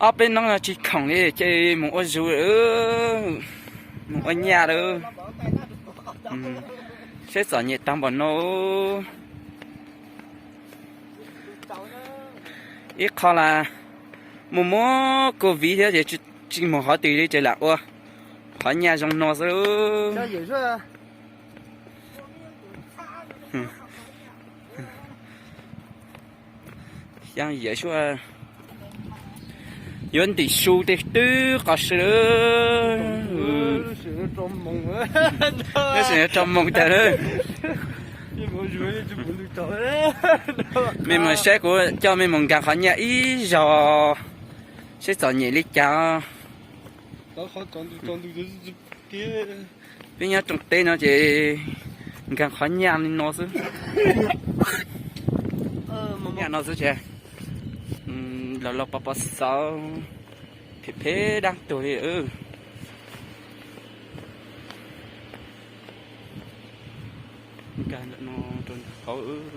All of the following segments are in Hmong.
Ob peb hnub no tsis khoom li ces mus ua zug, mus ua nyaj lawm. Seb txom nyem tag npaum no. Ib qho las mus muab covid thiab ces tsis mus qhov twg li ces lam ua qhov nyaj zoo no xwb. Xyaa yam suab, yuav ntim su tej twb qos sw lawm. Neb sim yuav tso moo tag lawm. Mej mus saib, kuv coj mej mus nkag qhov nyaj ib zaug, seb txom nyem li cas. Peb nyob rooj teb no ces nkag qhov nyaj li no xwb. Nyaj no xwb ces los los pov pov xauv, phem phem dab tuag li. Nkag ntawm no rau ntawm hauv.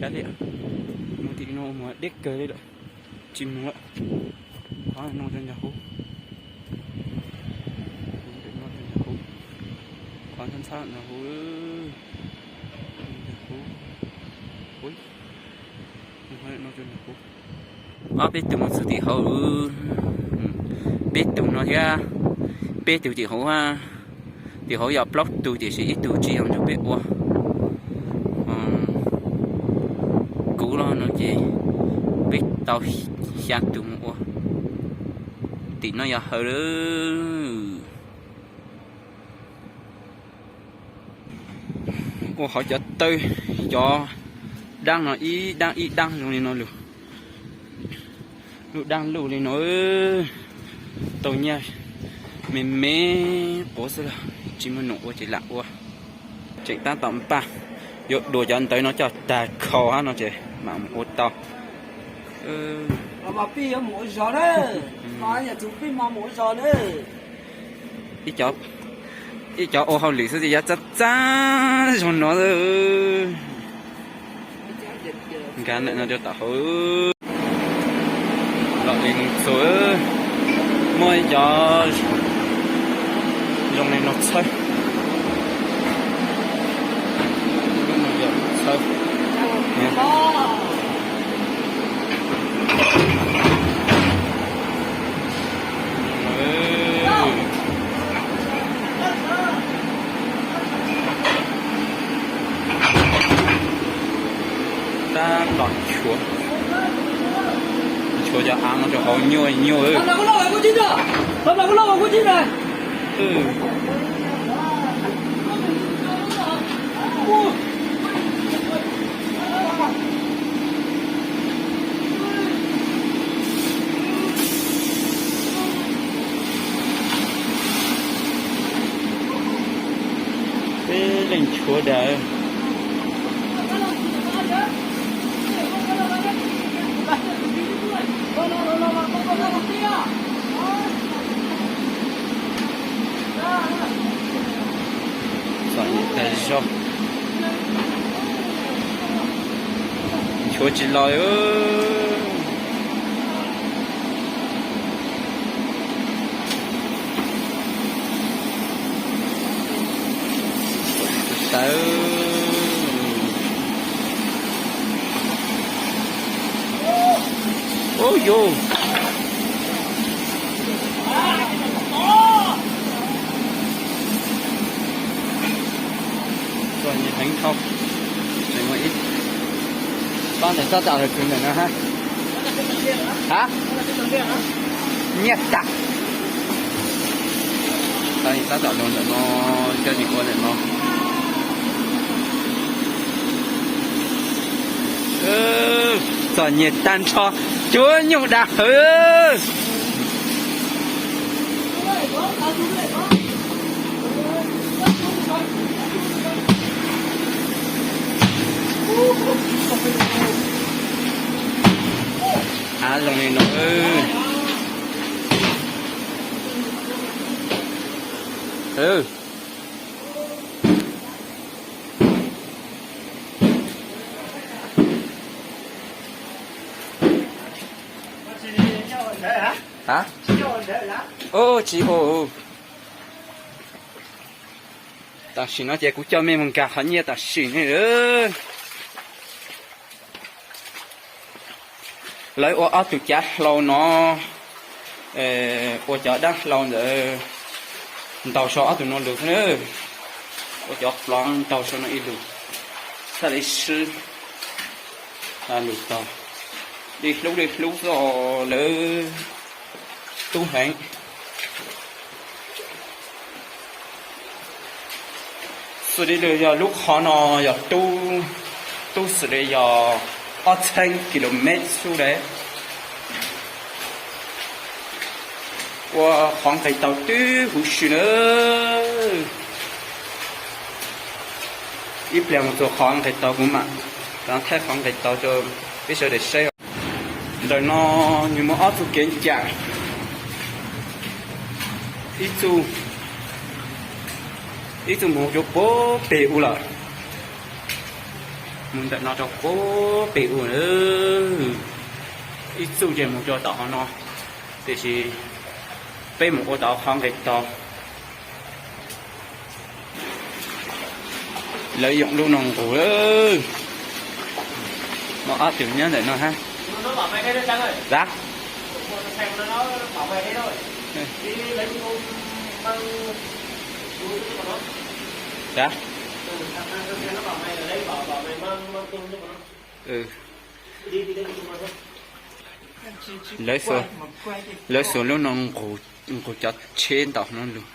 Kav liam, mus tim no mus deb kawg li lawm, tsis mus lawm. Qhov no rau ntawm hauv, qhov ntxhab ntxhab ntawm hauv, ntawm hauv, ub, no rau ntawm hauv. Ob peb tug mus txog tim hauv, peb tug no thiab, peb tug tim hauv, tim hauv yog plaub tug tiam sis ib tug tsis yog nrog peb ua. Kuv los no ces peb tau xya tus mus ua. Tim no yog hawv lawm. Ua hauv cov tawb, cov dab no ib dab ib dab zoo li no lug, lub dab luj li no. Tau nyaj me me quav xwb los tsis muaj num ua ces lam ua. Tseem tab tom npaj yuav dua cov ntawv no coj tag khau hab no ces mam mus ua tau. Ib cov ua hauj lwm xwb ces yuav txaj txaj zoo no. Nkag ntawm no rau tom hauv. Los li mus txog, muaj ib cov zoo li no txhawb. Lub no yog txhawb. Tab tom nchuav, nchuav cov av no rau hauv nyuaj nyuaj. Peb leej nchuav dag. Txom nyem tag zog, nchuav tsis los. Tawv. Ub yus. Txom nyem heev dhau. Tseem muaj ib pab ntawm tab tom los txog ntawm no hab. Hab? Nyiaj tag. Tab tom los ntawm no, coj nws ua ntawm no. Txom nyem tag nrho, cuab nyuj dag hawv. Av zoo li no. A, tsis ua. Tam sim no ces kuv coj mej mus nkag qhov nyiaj tam sim ne. Lawv ua ob tug cav hlau no, ua cov dab hlau ntawd ntaus sau ob tug no lug xwb na. Ua cov plov ntaus sau no ib lug, txhaj li swb lug tau. Li hlub li hlub xwb os, lawv tub heev. Xws li yog lub qhov no yog tub, tub xws li yog ob txheeb kilomev xwb lawm. Ua qhov nqis tau twb huv si na. Ib pliag mus txug qhov nqis tau kuv mam rov thaij qhov nqis tau rau peb sawv daws saib. Ntawm no nws muaj ob txuj kev cam, ib txuj, ib txuj mus rau puag pem u lawm, mus ntawm no rau puag pem u, ib txuj ces mus rau tom hauv no, tiam sis peb mus ua tau qhov nqis tau. Lawv yoom lub no nqus, muaj ob tug nyob ntawm no hab. Lawv xuas lub no nqus cov tsheb ntawm no lug,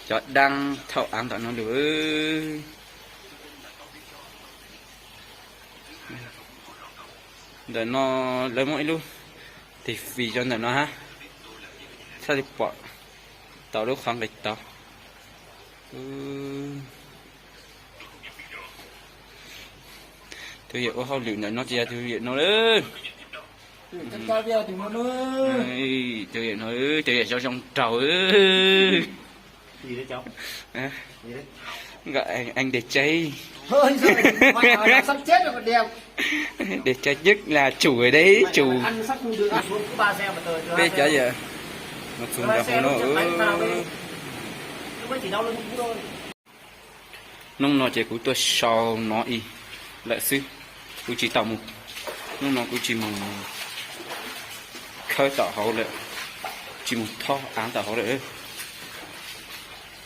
cov dab thauj av ntawm no lug. Ntawm no lawv muab ib lub tig fis rau ntawm no hab, txhaj li pom tau lub qhov nqis tau. Tus yawm ua hauj lwm ntawm no ces yog tus yawm no lawm. Tus yawm no, tus yawm zoo zoo nraug. Nkawd ees dej tsaib, dej tsaib nhất là chủ ở đây, chủ. Peb cov yawm mus txug nram hauv no. Hnub no ces kuv tuaj sau no ib lawm xwb, kuv tsis tau mus, hnub no kuv tsis mus khawb tom hauv lawm, tsis mus thob av tom hauv lawm.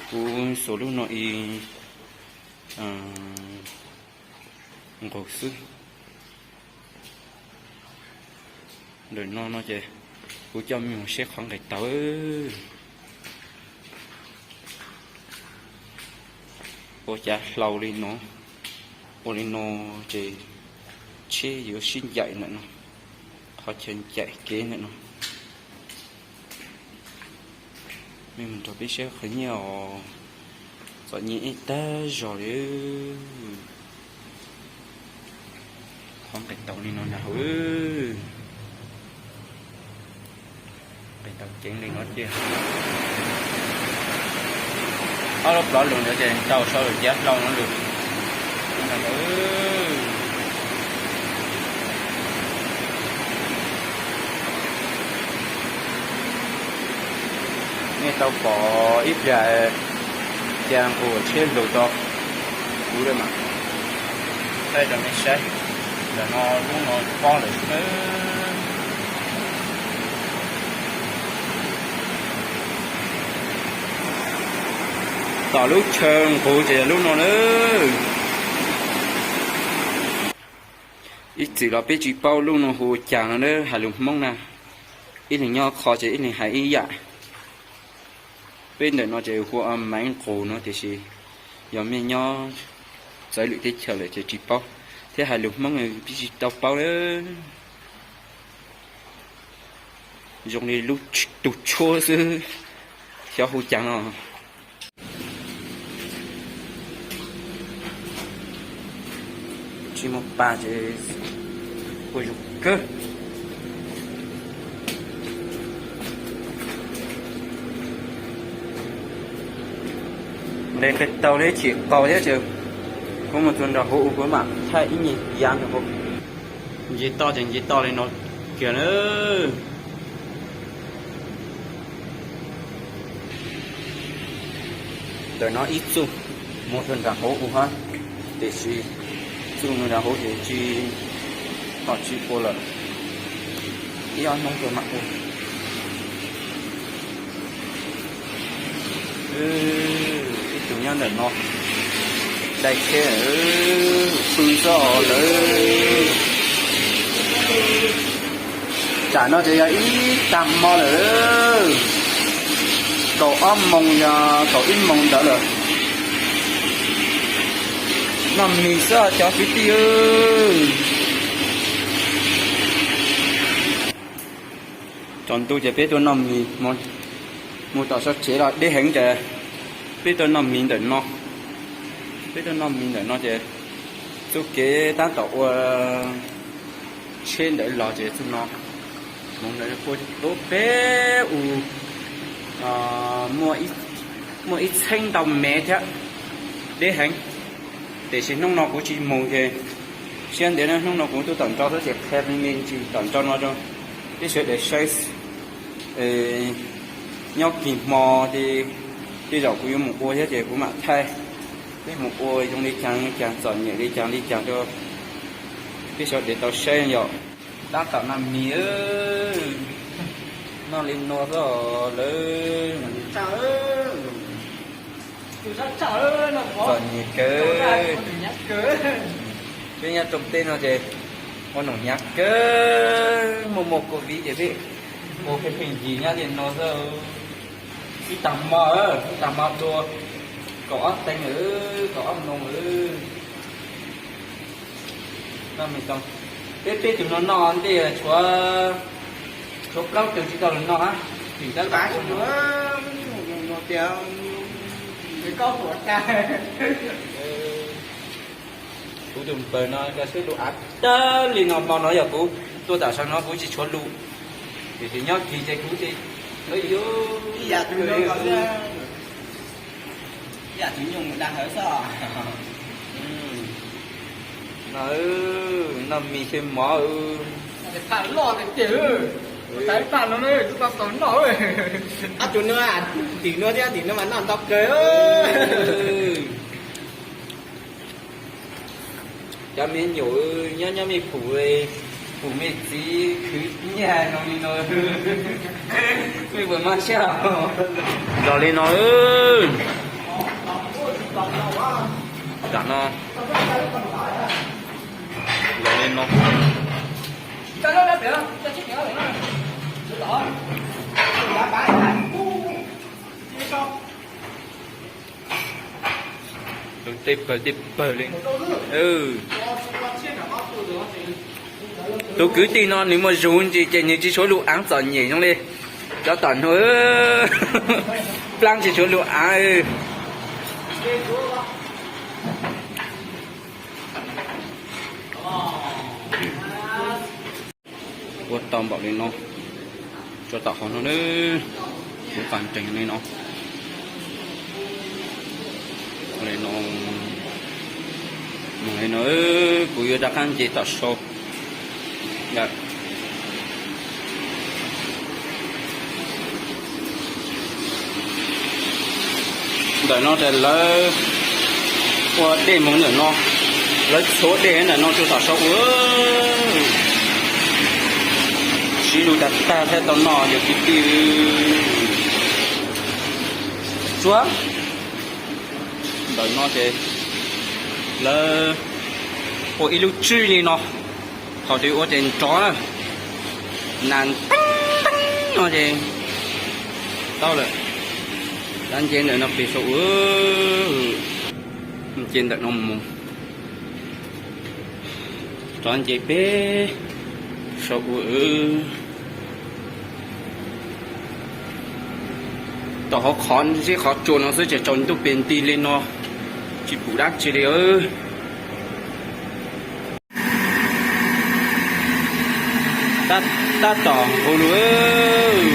Kuv xuas lub no ib nqus xwb. Ntawm no no ces kuv coj mej mus saib qhov nqis tau. Ua cav hlau li no, ua li no ces tsheb yuav sib ncaim ntawm no, qhov chaw ncaim kev ntawm no. Mej mus nrog peb saib qhov nyiaj os, txom nyem ib tag zog li. Qhov nqis tau li no na hauv, nqis tau ceev li no tiag. Ob lub plov lug ntawd ces tau sau lub cav hlau no lug. Nej tau pom ib pliag cav nqus tsheb lug rau kuv lawm mas, thaij rau nej saib. Ntawm no lub no pob lawm xwb. Tom lub chaw nqus ces yog lub no na. Ib txwm los peb tsis paub lub no hu ua cas no na, hais lus Hmoob na, ib leeg nyob qhov ces ib leeg hais ib yam. Peb ntawm no ces hu ua Maiv Nqus no, tiam sis yog mej nyob txawv lwm teb chaws lawm ces tsis paub, thiab hais lus Hmoob peb tsis tau paub na. Zoo li lub tus tshuab xwb, xyov hu cas no. Tsis muaj pa ces ua zoo kawg. Nqis qis tau li chim qaus thiab ces kuv mus txog nram hauv kuv mam thaij ib nyuag yav nram hauv. Nce toj ces nce toj li no kiag na. Ntawm no ib txuj mus rau nram hauv ua hab, tiam sis txuj mus nram hauv ces tsis, ho tsis ua lawm, ib ob hnub rau mam ua. Ib tug nyob ntawm no dai tsheb, pw xwb lawm. Tsam no ces yog ib tag hmo lawm, kaum ob moos yog kaum ib moos ntawd lawm. Noj mis xwb cov kwv tij. Tsaus ntuj ces peb tuaj noj mis, mus tom sab tsev los deb heev ces peb tuaj noj mis ntawm no. Peb tuaj noj mis ntawm no ces txuj kev tab tom ua tsheb ntawd los ces txuj no mus ntawd puag peb u, muaj ib txheeb ntau mev thiab, deb heev. Tiam sis hnub no kuv tsis mus ces siab ntev na, hnub no kuv tuaj tom ntej xwb ces qhia me me ntsis tom ntej no rau peb sawv daws saib. Nyob kis hmo tej zaum kuv yuav mus ua thiab ces kuv mam thaij peb mus ua zoo li cas li cas, txom nyem li cas li cas rau peb sawv daws tau saib yom. Tab tom noj mis, noj li no xwb lawm. Txom nyem kawg. Peb nyob rau tej no ces ua nom hnyav kawg, muaj muaj covid ces peb ua pheej pheej yig nyob li no xwb. Ib tag hmo, ib tag hmo dua kaum ob teev, kaum ob moos. Peb peb tug no noj ntej tshuav, tshuav plaub tug tsis tau los noj hab. Tim tab tom tias kuv tus npawg no suab lus av tag li no, hmo no yog kuv tuaj tom saum no kuv tsis tshuav lus, tiam sis nyob kis ces kuv tsis, ib yam tus nyuj dag hawv xwb. Noj mis xwb mov. Ab, tus no, tim no thiab tim no mas noj ntau kawg. Cov me nyuam nyob nyob mej pum, pum mej txiv khwv nyiaj no li no, mej puas maj siab los li no. Tam no los li no. Tej pawg tej pawg li. Tus kwv tij no nws muaj zug ntsis ces nws tsis tshuav lus av, txom nyem zoo li cov tom no, plaab tsis tshuav lus av. Ua tau npaum li no, tso tom qhov no, kuv qas nreeg li no. Li no, mus li no, kuv yuav rov qab nce tom sau. Ntawm no ces lawv ua dej mus ntawm no, lawv txhuav dej ntawm no tsuas tom sau ua, siv lug tag tag thiaj tau noj yog kwv tij. Tsuav ntawm no ces lawv ua ib lub tswb li no, thaum twg ua ces nrov na, nas teeb teeb no ces tau lawm. Rov nce ntawm no pem saum ua, nce ntawm no mus, rov nce pem saum ua. Tom hauv qhov zeb qhov tsua no xwb ces tsaus ntuj pes nti li no, tsis pum dab tsi li. Tab tom nqus lug.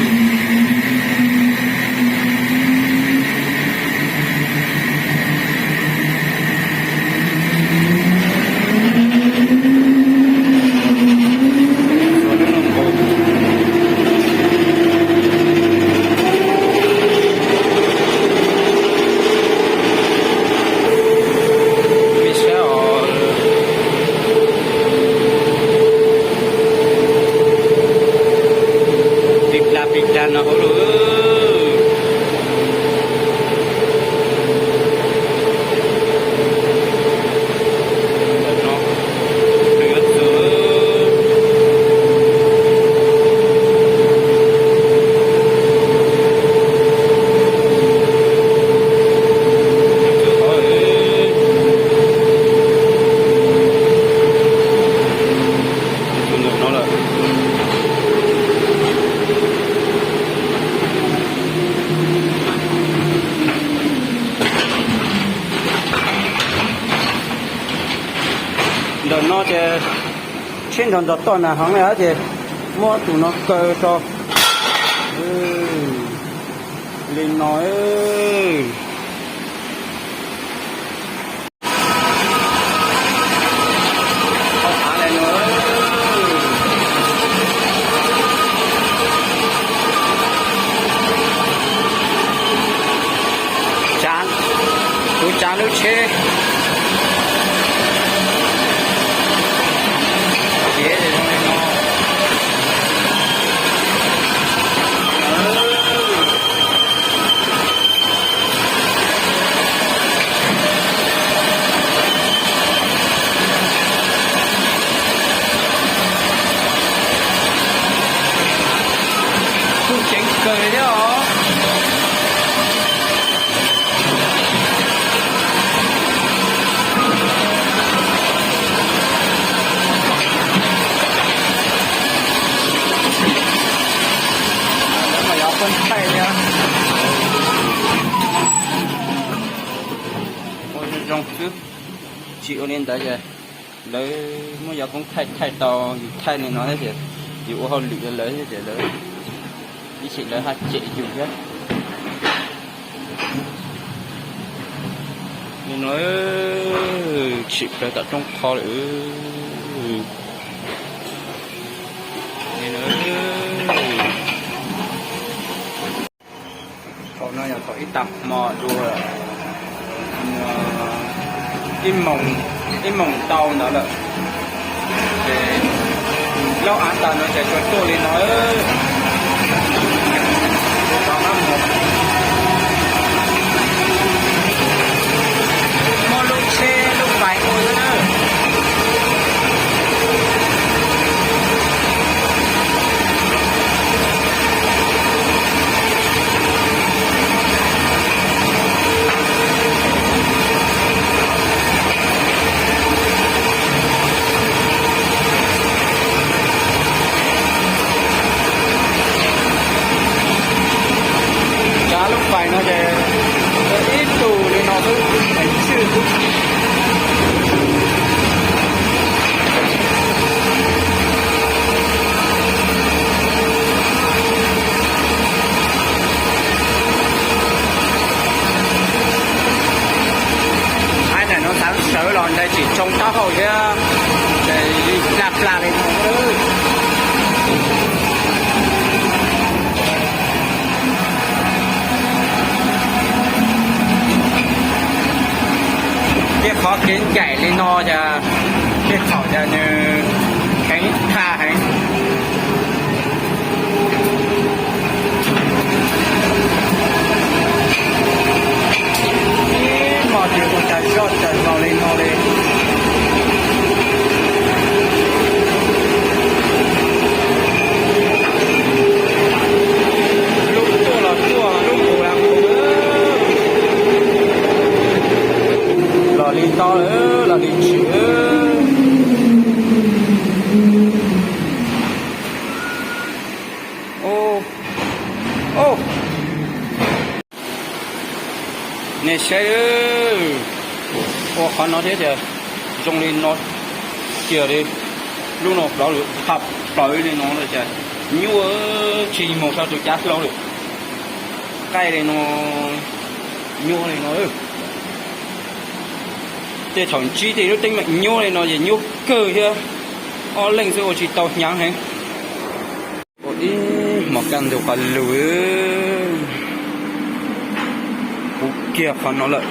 Tsheb nrov nrov toj nag heev li ces muab tus no kaw rau li no. Kuv tsav lub tsheb. Kuj ceev kawg li thiab os. Lawv mas yog koob thaij thiab. Ua zoo zoo xwb, tsis ua li ntawd ces lawv muab yog koob thaij thaij tau yus thaij li no thiab ces yus ua hauj lwm rau lawv thiab ces lawv ib sim lawv haj cem yus thiab. Li no tshwm plaws tom rooj qho lawm. Li no, thaum no yog thaum ib tag hmo dua, ib moos, ib moos ntau ntawd lawm. Ces laub av tas no ces tsuas tuaj li no. Muab lub tsheb lub pais ua xwb na. Tsav lub pais no ces ib tug li no xwb, pais tswj xwb. Ai ntawm no xav sawv los ntshe tsis tsoo taub hau thiab, ces pla pla li no. Tej qhov kev ncaim li no ces tej thaum ces nws kheev tha heev. Ib hmos ces ua cas zoj cas laus li no li. Lub tuaj los tuaj, lub mus los mus. Los li ntau lawm, los li tshwm. Nej saib, ua qhov no thiab ces zoo li no kiag li. Lub no plov lawm, ha, plawv li no lawm ces nyuaj, tsis mus sau tus cav hlau lawm. Qaij li no, nyuaj li no. Tej thaum ntsib tej lub teeb meem nyuaj li no ces nyuaj kawg thiab. Ob leeg xwb ua tsis tau, hnyav heev. Ua ib hmos kaj ntug qhov lug puv kiag qhov no lawm.